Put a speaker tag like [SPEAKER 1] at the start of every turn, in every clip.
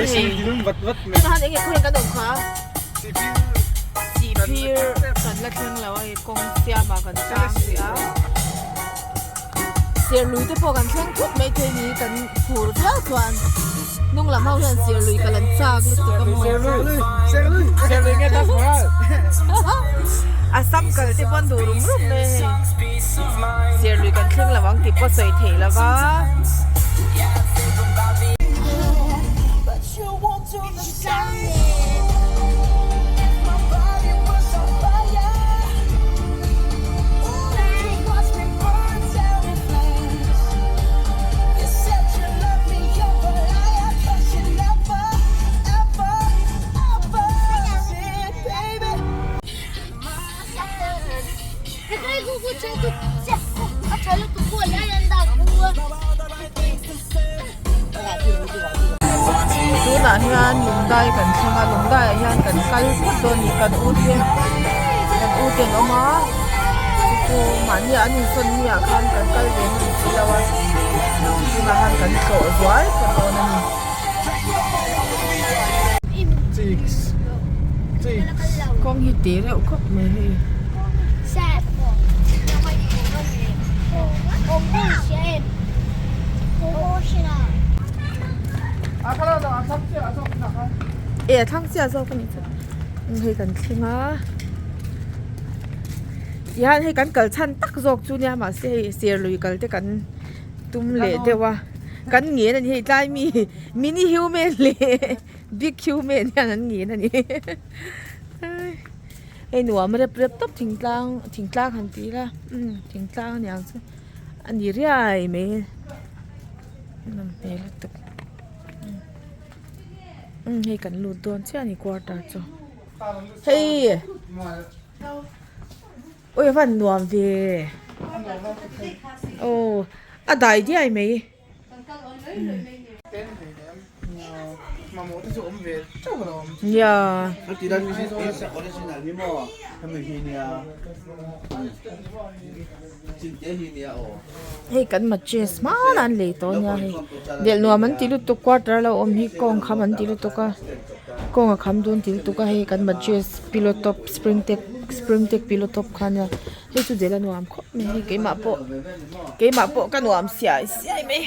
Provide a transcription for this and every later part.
[SPEAKER 1] hei tunah hian enge khawiah kan awm kha Sihphir kan la thleng lo a hei kawng siamah kan tang rih a Serlui te pawh kan thleng thut mai thei ni kan phur viau chuan hnung lam ho hian serlui ka lan chak lutuk a maw a sam kal te pawn duh rum rum mai a hei serlui kan thleng lo ang tih pawh sawi theih lo va. Tunah hian Lungdai kan thleng a Lungdaiah hian kan kal phawt dawn a ni kan u te kan u te an awm a chu chu mahni an insawn ni ah khan kan kal ve hman si lo a tunah hian kan tlawh zual phawt dawn a ni. Kawng hi tih reuh khawp mai hei. E a thlang chiah zawk a nih chu hei kan thleng a tihian hei kan kal chhan tak zawk chu nia mahse hei serlui kal te kan tum leh deuh a kan ngen a ni hei tlai mi mini human leh big human hian an ngen a ni hei nuam rep rep tawp thingtlang thingtlang han tih ila umm thingtlang a niang chu a ni riai mai nawm hmel lutuk umm hei kan lut dawn chiah a ni quarter chu hei awi a van nuam ve aw a dai diai mai. Nia. Hei kan mattress hmanah an lei tawh ania hei delh nuam an ti lutuk quarter a lo awm hi kawng kham an ti lutuk a kawng a kham dawn ti lutuk a hei kan mattress pillow top spring tek spring tek pillow top kha ania hei chu delh a nuam khawp mai hei keimah pawh keimah pawh ka nuam siai siai mai.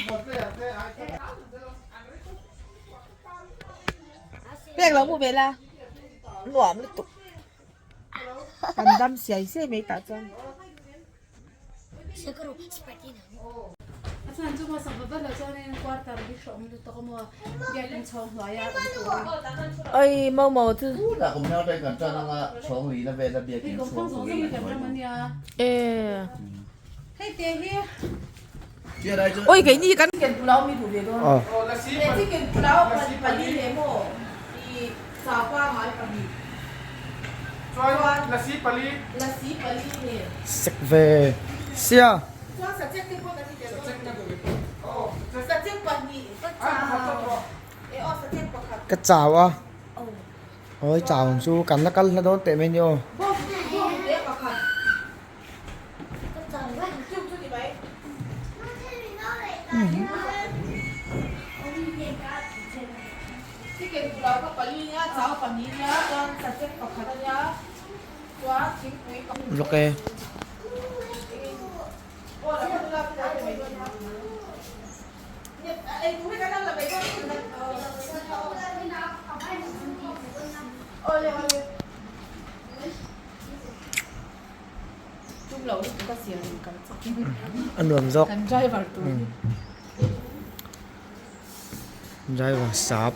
[SPEAKER 1] Pek lo mu ve la nuam lutuk kan dam siai siai mai tah chuan. Oi mau mau chu e Oi keini kan chicken pulao mi duh ve dawn he chicken pulao pali leh maw i sapa ngai pahnih chuan lasi pali lasi pali nen
[SPEAKER 2] sek ve sia
[SPEAKER 1] chuan sachek te pawh kan ti tel dawn sachek pahnih ka chau e aw sachek pakhat
[SPEAKER 2] ka chau a oi chau ang chu kan la kal hla dawn teh mai ni aw. Lawk e. A nuam zawk driver sap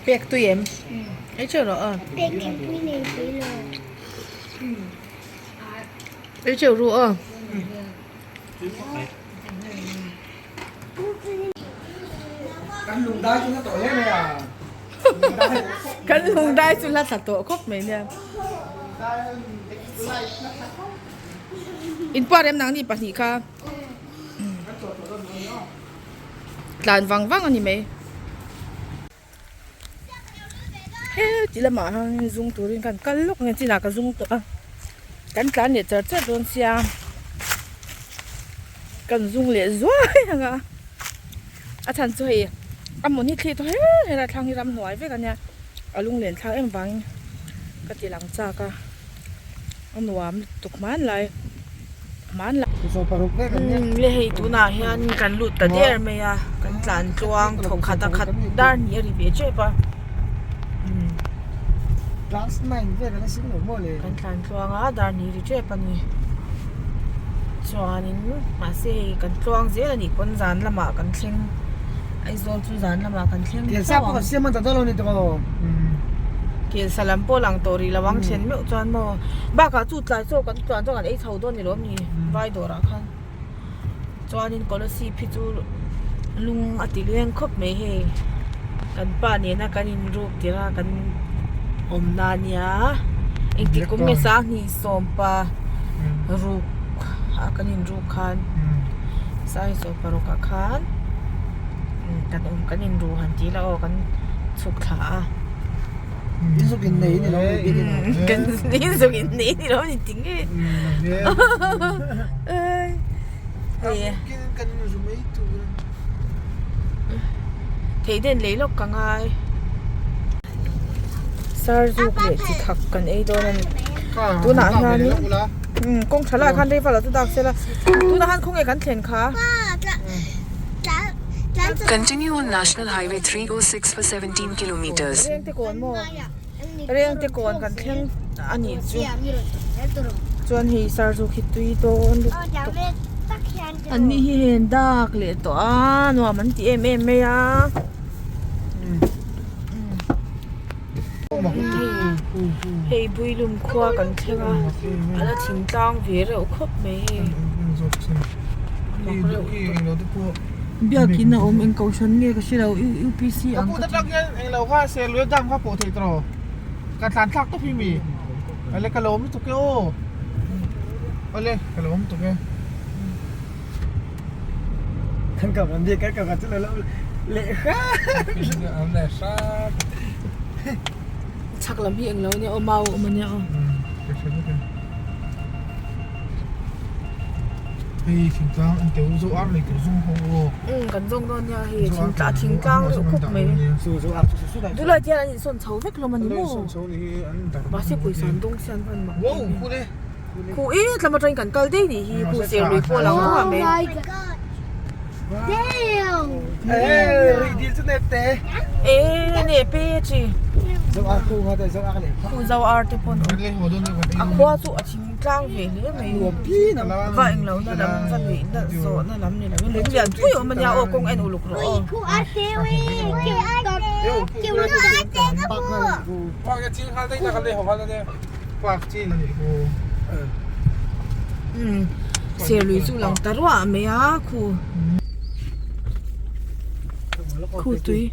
[SPEAKER 1] Pek tui em? Ei cheu rawh a.
[SPEAKER 3] Pek em tui nei tui lo.
[SPEAKER 1] Ei cheu ru a.
[SPEAKER 2] Kan lung dai chu la tawh hle mai a.
[SPEAKER 1] Kan lung dai chu la thla tawh khawp mai nia. In puar em nang ni pahnih kha. Tlan vang vang a ni mai. Heti lamah hian zung turin kan kal lawk nge chinah ka zung tawh a kan tlan leh char char dawn sia kan zung leh zuai ang a a chhan chu hei a hmun hi thli thaw her her a thlang hi ramhnuai vek a nia a lunglen thlak em vangin ka ti lang chak a a nuam lutuk hmanlai hmanlai le hei tunah hian kan lut ta der mai a kan tlan tluang thawk khat a khat dar hnih a ri ve tep a kan tlan tluang a dar hnih a ri tep a ni chuanin mahse hei kan tluang zel a nih pawn zan lamah kan thleng Aizawl chu zan lamah kan thleng tho ang. Kelsa lam pawh lang tawh rih lo ang then meuh chuan maw bakah chu tlai chaw kan tluan chuan kan ei chho dawn ni lawm ni vai dawrah khan chuanin Kolasib hi chu lung a ti leng khawp mai hei kan pa nena kan inruk tirh a kan awmna ania engtik kum nge sanghnih sawmpa ruk a kan inruk khan sanghnih sawmpa rukah khan kan awm kan inru han tih ila aw kan chhuk thla a.
[SPEAKER 2] Inzuk in nei ni lo ni bik in.
[SPEAKER 1] Kan inzuk in nei ni lo ni ti nge. Hei.
[SPEAKER 3] Kan inru mai tur.
[SPEAKER 1] Thei den lei lawk ka ngai. Sarzuk leh chi thak kan ei dawn a ni. Tunah hianin kawng tha lai khan rei val ah chu dak sela. Tunah khan khawnge kan thlen kha.
[SPEAKER 4] Continue on National Highway 306 for 17 kilometres.
[SPEAKER 1] Rengte kawn maw? Rengte kawn kan thleng a nih chu. Chuan hei sarzuk hi tui dawn lutuk. An ni hi hei an dak leh tawh a, nuam an ti em em mai a. Hei Builum khua kan thleng a, a la thingtlang ve reuh khawp mai hei. Biakin a awm eng kohhran nge ka hre lo UPC ang ka ti. Chhak lam hi englo ania aw mau a awm ania aw. Kan zawng dawn nia hei thingtlang reuh khawp mai tunlai hian an insawn chho vek hlawm a ni maw mahse pawisa an dawng sian hman mak em em. Khu e tlama tangin kan kal daih nih hi khu ser lui pawh a lang vang a mai. E ne pe chi khu zo ar te pawn a khua chu a thing tlang ve hle mai va eng lo na lam va nuih na zawh na lam ni lo in lung lian pui a awm a nia aw kawng en uluk rawh aw. Serlui chu lang ta ruah mai a khu khu tui.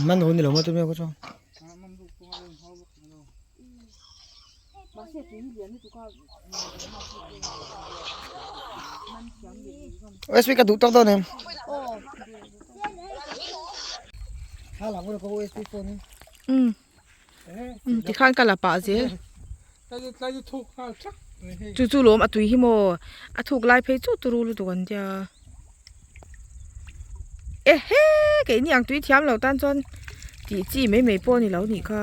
[SPEAKER 2] Man ho ni lo ma tu me ko chuan. USB ka duh tawk dawn em?
[SPEAKER 1] Tikhan ka la pah zel. Chu chu lawm a tui hi maw a thuk lai phei chu turu lutuk an tia ehe keini ang tui thiam lo tan chuan tih chi mai mai pawh a ni lo nih kha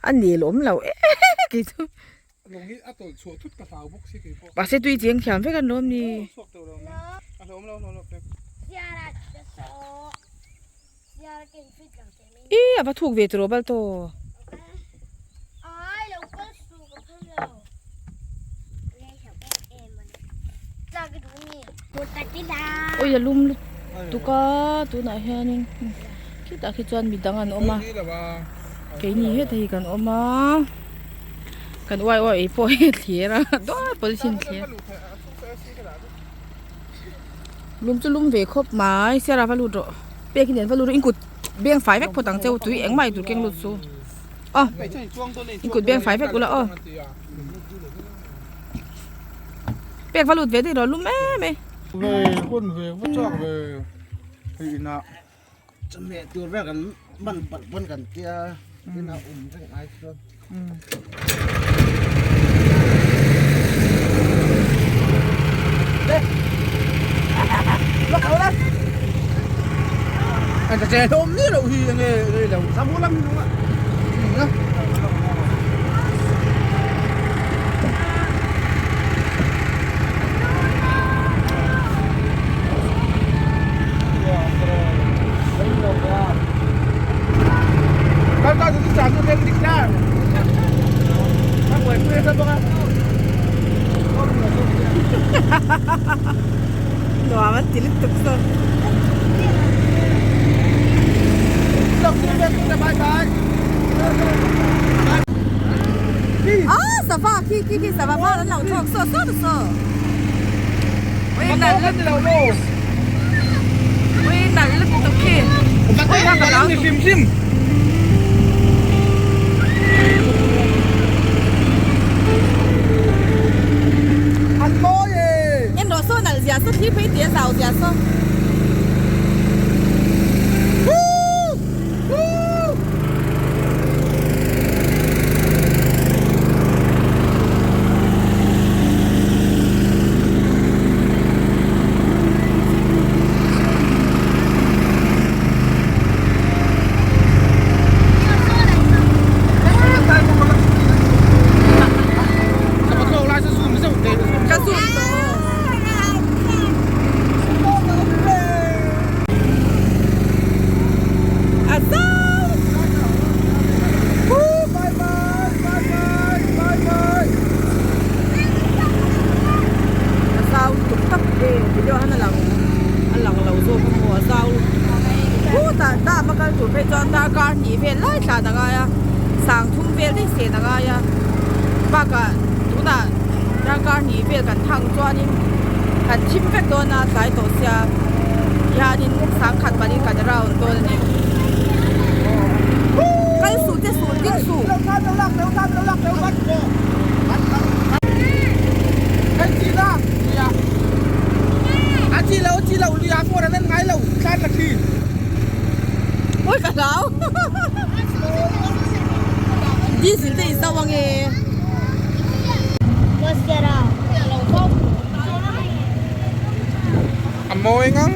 [SPEAKER 1] a nel awm lo em kei chu mahse tui cheng thiam vek an lawm ni. Ih a va thuk ve tawh bal tawh. Ui a lum lutuk a tunah hianin khitah khi chuan midang an awm a keini hetah hi kan awm a kan uai uai ei pawh hi a thlir a dawt polythene thlir lum chu lum ve khawp mai siara va lut rawh pek hi nen va lut rawh in kut beng fai vek phawt ang che u tui engmah ei tur keng lut chu aw in kut beng fai vek ula aw pek va lut ve daih rawh lum em e.
[SPEAKER 3] Ve hun ve va chak ve hei inah
[SPEAKER 2] chawhmeh tur vel kan man palh pawn kan tia tin a awm reng ai chuan.
[SPEAKER 3] Anh ta che hlawm ni loh hi enge rei lo samu lam hi nung a.
[SPEAKER 1] Nuam an ti lutuk zawk. Ah sava khi khi khi sava var an lo chhuak saw saw saw. Ui nalh lutuk. Ui nalh lutuk khi. Ui kha ka lo
[SPEAKER 3] hrim hrim. An mawi e.
[SPEAKER 1] En rawh saw nalh zia saw thli phei tih a zau zia saw. Ka zoom tawh. A zau. A zau lutuk tak e video ah hian a lang a lang lo zawk a maw a zau khutah dam a kal tur phei chuan darkar hnih vel lai thlan a ngai a sang thum vel daih sen a ngai a bakah tunah darkar hnih vel kan thang chuanin kan thim vek dawn a tlai tawh sia hianin sangkhat panin kan round dawn a ni kal suh che suh ding suh. Ui ka hlau diesel te in zo ange.
[SPEAKER 3] A mawi ngang.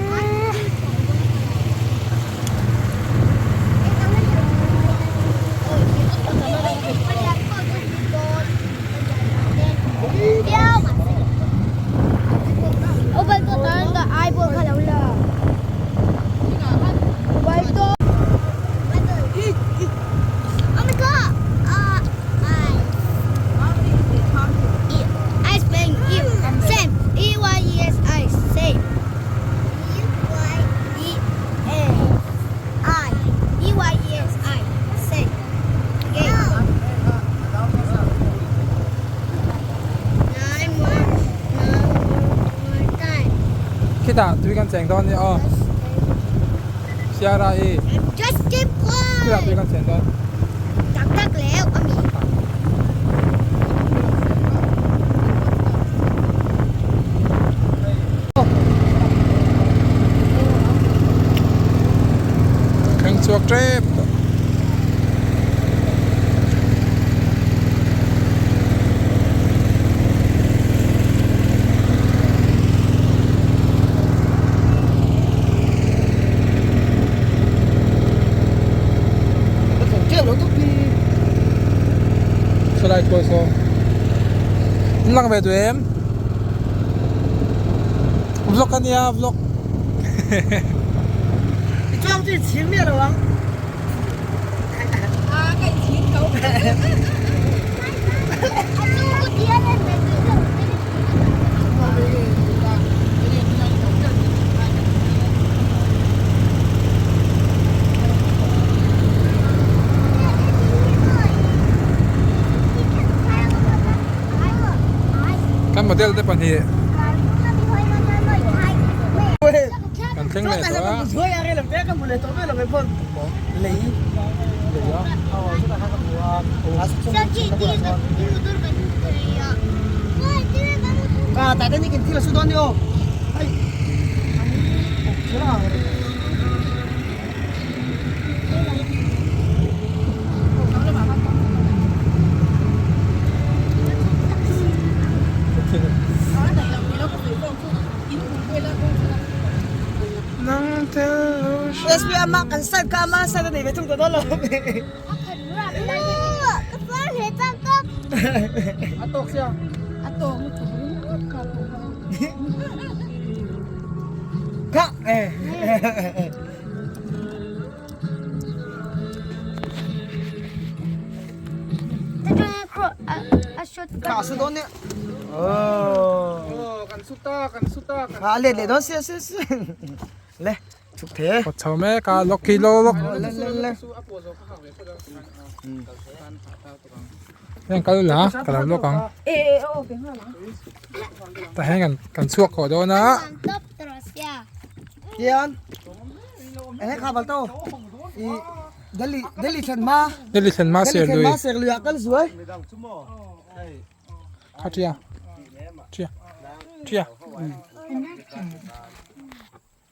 [SPEAKER 3] Khitah tui kan cheng dawn nia aw Sierra hi khitah tui kan cheng dawn. Thleng chhuak tep tawh.
[SPEAKER 5] khawlai kual saw an lang ve duh em vlog ania vlog Kan model te pahnih kan thleng leh tawh a. Kawt chho mek a lawk khi lawk lawk heng kal la ka lo lawk ang tah hian kan kan chhuak khawh dawn a. Delhi thlen hma serlui kha tia tia tia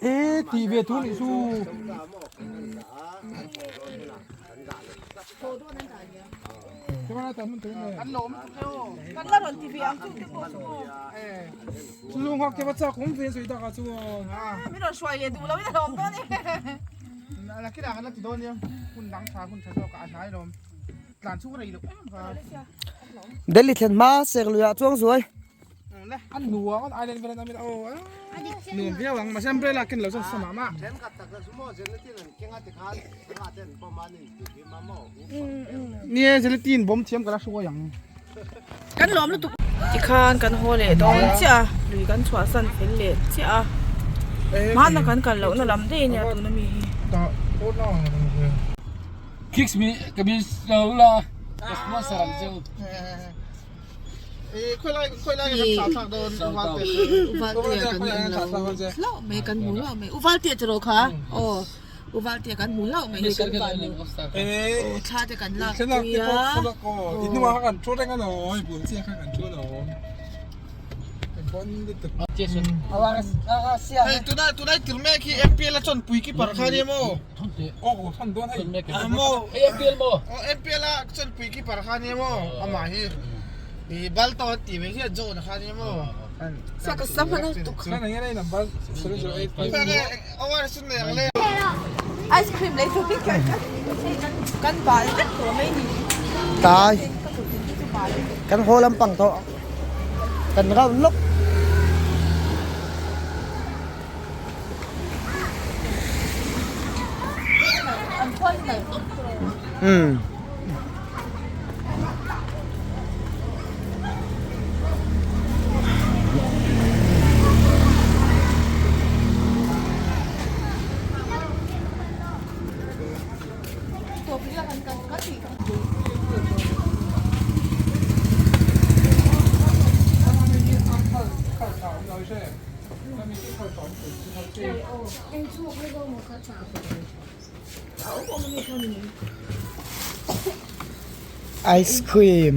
[SPEAKER 5] e tih ve tur nih chu.
[SPEAKER 3] Delhi thlen hma serlui ah chuang zuai.
[SPEAKER 1] Tikhan kan haw leh dawn chiah a lui kan chhuahsan fel leh chiah a hmanah kan kal lohna lam daih a nia tuna mi hi. Hlauh mai kan hmu hlauh mai u Valtea chu rawh kha aw u Valtea kan hmu hlauh mai hei kan van nu aw thla te kan lak pui a Ice cream lei tur hi kan bal vek tawh mai ni.
[SPEAKER 3] Tlai kan haw lampang tawh kan round lawk. Umm. Ice cream.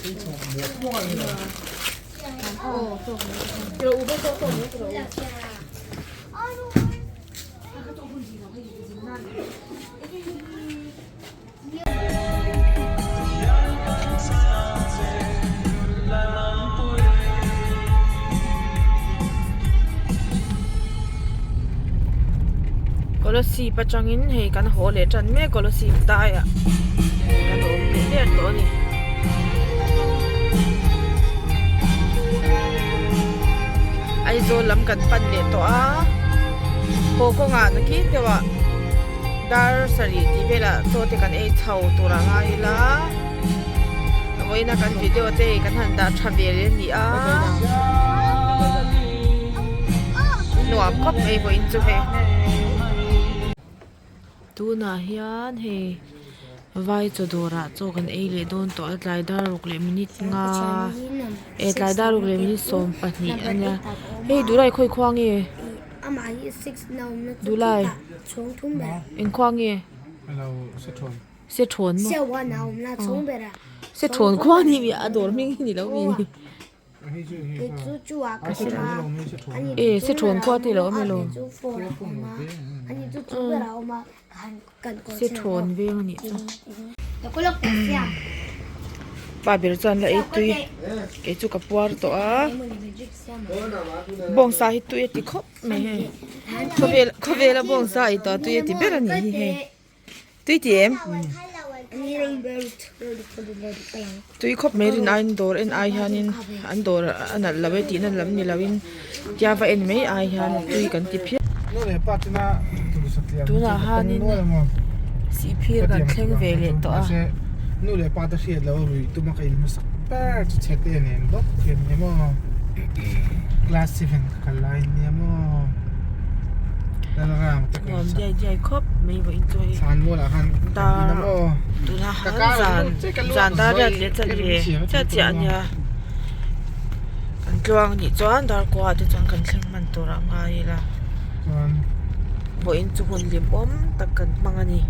[SPEAKER 1] Kolasib atangin hei kan haw leh tan mek Kolasib daiah kan awm leh der tawh a ni. Aizawl lam kan pan leh tawh a haw kawngah nakin deuh ah dar sarih tih velah chaw te kan ei chho tur a ngai ila vawiina kan video te hei kan han dah tha ve leh a ni a nuam khawp mai vawiin chu hei. Tunah hian hei vai chaw dawrah chaw kan ei leh dawn tawh a tlai dar ruk leh minute nga eh tlai dar ruk leh minute 12 a nia hei Dulai khawi khua nge Dulai eng khua nge Sethawn maw Sethawn khua a ni a dawr hming hi ni lo mi. E se thawn khua te lo awm elo se thawn veng a nih chu pa ber chuan la ei tui kei chu ka puar tawh a bawngsa hi tui a ti khawp mai hei khawvel khawvela bawngsa ei tawh a tui a ti ber a nih hi hei. Tui ti em? Tui khawp mai rin aiin dawr en ai hianin an dawr a nalh lo e tihna lam ni loin tia va en mai ai hian tui kan ti phian. Tunah hanin sihphir kan thleng ve leh tawh a. Nuam diai diai khawp mai vawiin chu hei dar tunah han zan zan dar riat leh chat ve chiah chiah a nia kan tluang anih chuan dar kua ah te chuan kan thleng hman tur a ngai ila vawiin chu hun hlimawm tak kan hmang a ni.